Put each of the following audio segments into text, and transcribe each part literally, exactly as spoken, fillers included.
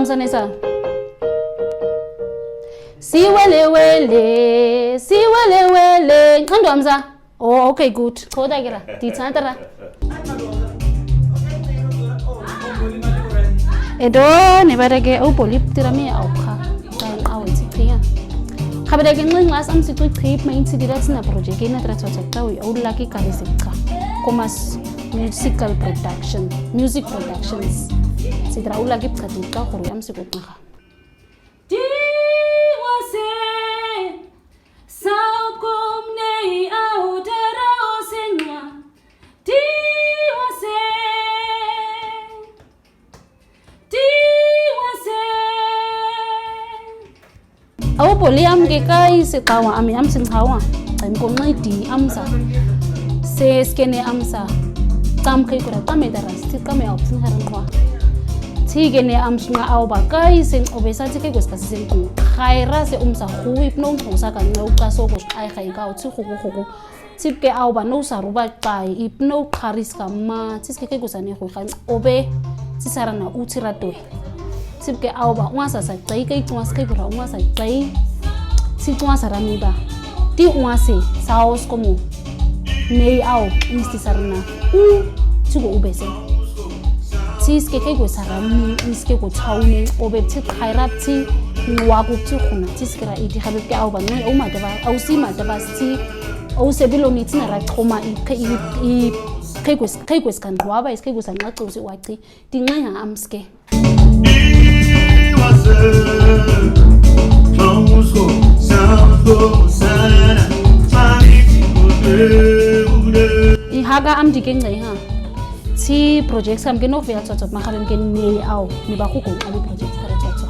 Msanesa. Siwelewele, siwelewele. Nqando amsa. Oh, okay, good. Choda kira. Titsatara. Edo, ne badake, au polip tira mi au ka. Kan au tsi kria. Khabadake nxi nxi am si tu trip ma insi dira tsina project ina tira tsotso tawi, au laki kare se ka. Komas musical production, music productions. Si tira au laki pkati ka kuru am si kutnaka. Tiwase, saukum nei au tara osenwa. Tiwase, tiwase. Au poli am ke kai se kawa ami am sin kawa. Am ko ngai ti amsa. Se skene amsa. Tam kai kura tam e daras ti kam e au sin haran kwa. Ti kene am singa au ba kai sen obesa ti ke kos kasi sen ku. Khaira se umsa hu ipno usa kan ngai uka so kos ai khai ka uti huku huku. Sipke au ba no saruba kai ipno kharis kama. Ti ke ke kos ani hu khan obe. Ti sarana uti ratoi. Sipke au ba uasa sa kai kai tuas kai kura uasa kai. Ti tuas sarami ba. Ti uase saos komo. Nei au insti sarana. U ti ko ubese. Ti ke ke kos sarami insti ko taune obe ti khaira ti. Nwaku ti khuna ti skira iti khabe ke au ba nei au mata ba au si mata ba ti. Au se bilo ni tina ra choma i, i, i, kaikwes, kaikwes kan waba, is kaikwes an ngacho se wati. Ti ngai ha amske. I haga am di ke ngai ha. Ti projects am ke no fea tsotso ma khabe ke nei au. Ni ba kuko abi projects kare tsotso.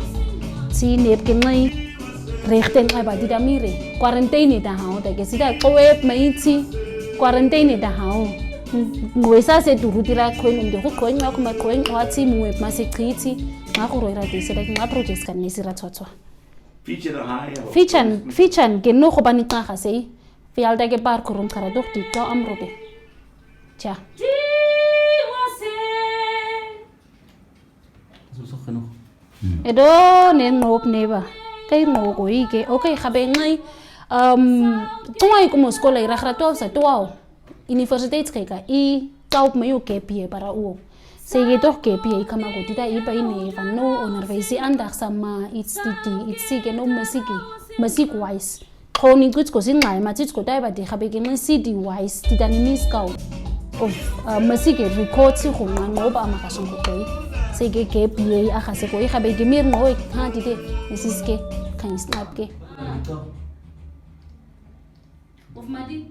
Ti nep ke ngai. Rechten ai ba dida mire. Quarantine da hao, da ke sida ko ep maiti. Quarantine da hao. Ngwesa se duru dira kwen umde ko kwen ngwa kuma kwen ngwa ti mu ep mase kriti. Nga ko roira de se da nga projects kan nesi ra tsotso. Fichan, fichan, ke no ko bani ka khasei. Fial da ke bar kurum kara dok ti to am robe. Cha. Edo ne ngop neba. Kai ngoko ike. Okay, khabe ngai. Um, tuai kumo skola ira khara tuau sa tuau. University kai ka i taup mayu ke pie para uo. Se ye toh ke pie i kama ko tita i pa i ne vano honor vei si andak sama it's titi it's si ke no masiki. Masik wise. Khoni kuts ko sin ngai ma tits ko tai ba di khabe ke ngai si di wise ti dani mis kau. Of, uh, masike record si khon ngai ngo ba ma ka son ko koi. Se ke ke pie a khase koi khabe ke mir ngo e kha di de. Ni sis ke kan snap ke. Of madi.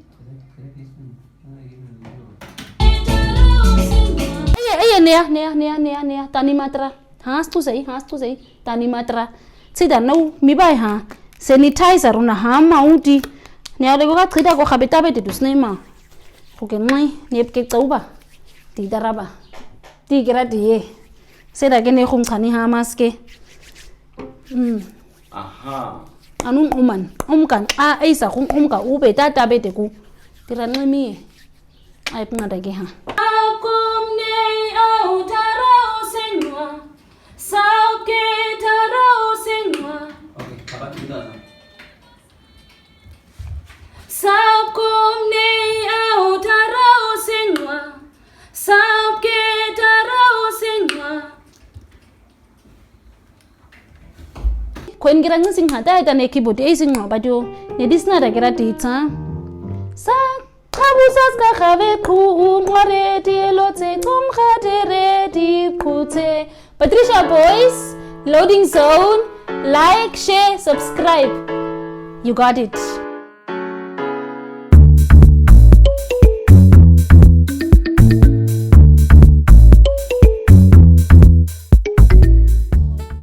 Eye, eye, nea, nea, nea, nea, nea, tani matra. Has tu sei, has tu sei. Tani matra. Sida no, mi bai ha. Sanitizer una ha ma uti. Ne ale ko ka trida ko khabe tabe te dus ne ma. Ko ke ngai, ne ke tsauba. Ti daraba. Ti kira ti ye. Sida ke ne khum khani ha maske. Mm. Aha. Anun uman. Um kan. A, ei sa khum um ka ube ta tabe te ku. Tira ngai mi. Ai pnga da ke ha. Akum nei au tara osenwa. Sauke tara osenwa. Okay, kaba kita sa. Saukum nei au tara osenwa. Sauke tara osenwa. Kwen kira ngi sing hata eta ne keyboard ei sing ma badio. Ne disna da kira tita. Sa Kabusaska khabe ku un wareti elote tum khatereti kute. Patricia Boys, loading zone, like, share, subscribe. You got it.